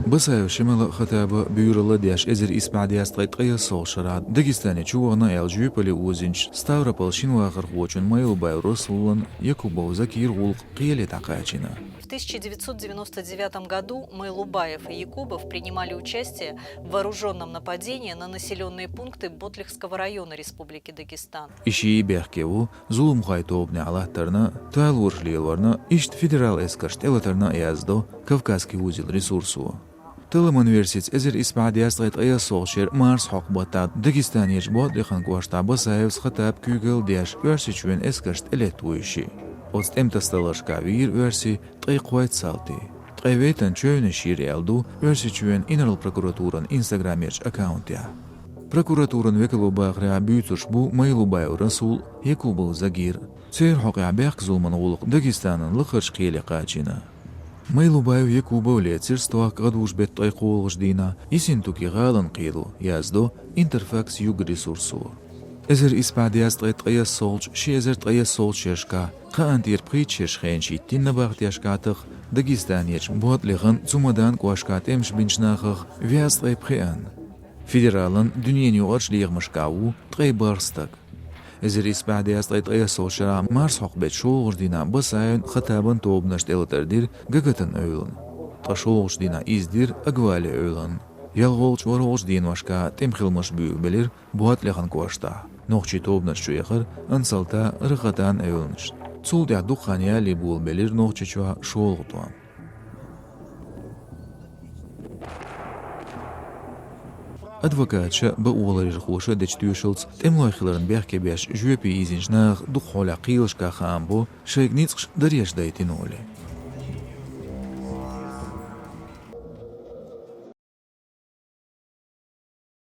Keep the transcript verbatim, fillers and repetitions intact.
Басаев Шемала, Хаттаба буьйралла деш, эзар исс бӀе дезткъе ткъаесналгӀа шера Дагестане чувахана аьлла жоьпалле озийнача Ставрополь шин вахархочун Майлубаев Расулан Якубов Закира гӀулакх кхеле дӀакхаьчна. В тысяча девятьсот девяносто девятом году Майлубаев и Якубов принимали участие в вооружённом нападении на населённые пункты Ботлихского района Республики Дагестан. И шиъ бехке ву зуламхой тобанехь латтарна, талораш лелорна, иштта федерал эскарш тӀелатарна, яздо «Кавказский узел» ресурсо. Талламан версица, эзар исс бӀе дезткъе ткъаесналгӀа шера марсхьокху баттахь Дагестанерчу Ботлихан кӀоштахь Басаевс Хаттаба куьйгалла деш, Оьрсийчоьнан эскарш тӀелетта вуй шиъ. Оцу тӀематасадаларшкахь вийра оьрсий ткъе кхойтта салти. Ткъе вейтанна чевнаш йира аьлла ду Оьрсийчоьнан инарла прокуратуран инстаграмерчу аккаунтехь. Прокуратуран векало бахарехь, буьйцурш бу Майлубаев Расул, Якубов Загир. Церан хьокъехь бехказуламан гӀуллакх Дагестанан лакхарчу кхеле кхачийна. Майлубаев, Якубов лецира стохка гӀадужу-беттан ткъе кхоалгӀачу дийнахь Ессентуки гӀалин кхело, яздо «Интерфакс-Юг» ресурсо. Эзар исс бӀе дезткъе ткъаесналгӀачу, ши эзар ткъаесналгӀачу шерашкахь, кхаанна тӀера пхийтта шераш хенаш хӀиттийна набахтешкахь, тӀаккха Дагестанерчу Ботлихан, Цумадан кӀоштахь тӀемаш бинчу нахах везткъе пхиъанна. Федералан, дуьненан юкъарчу лехамашкахь ву ткъе бархӀ стаг. Эзар исс бӀе дезткъе ткъаесналгӀачу шарахь марсхьокху беттан шолгӀачу дийнахь Басаевн, Хаттабан тобанаш тӀелатар дира Гагатан эвлана. Ткъа шолгӀачу дийнахь иза дира Агвали эвлана. ЯлхолгӀачу, ворхӀолгӀачу деношкахь тӀеман хиламаш буьйлабелира Ботлихан кӀоштахь. Нохчийн тобанаш чу яхара Ансалта, Рахатан эвланаш. Цул тӀаьхьа дукха хан ялале болабелира Нохчийчохь шолгӀа тӀом. Адвокаташа, бакъоларъярхоша дечу тоьшаллица, тӀемалой хиларна бехке беш жоьпе йизинчу нахах дукха хьолехь кхелашкахь хаам бо, шайга ницкъаш дареша дайтина олий.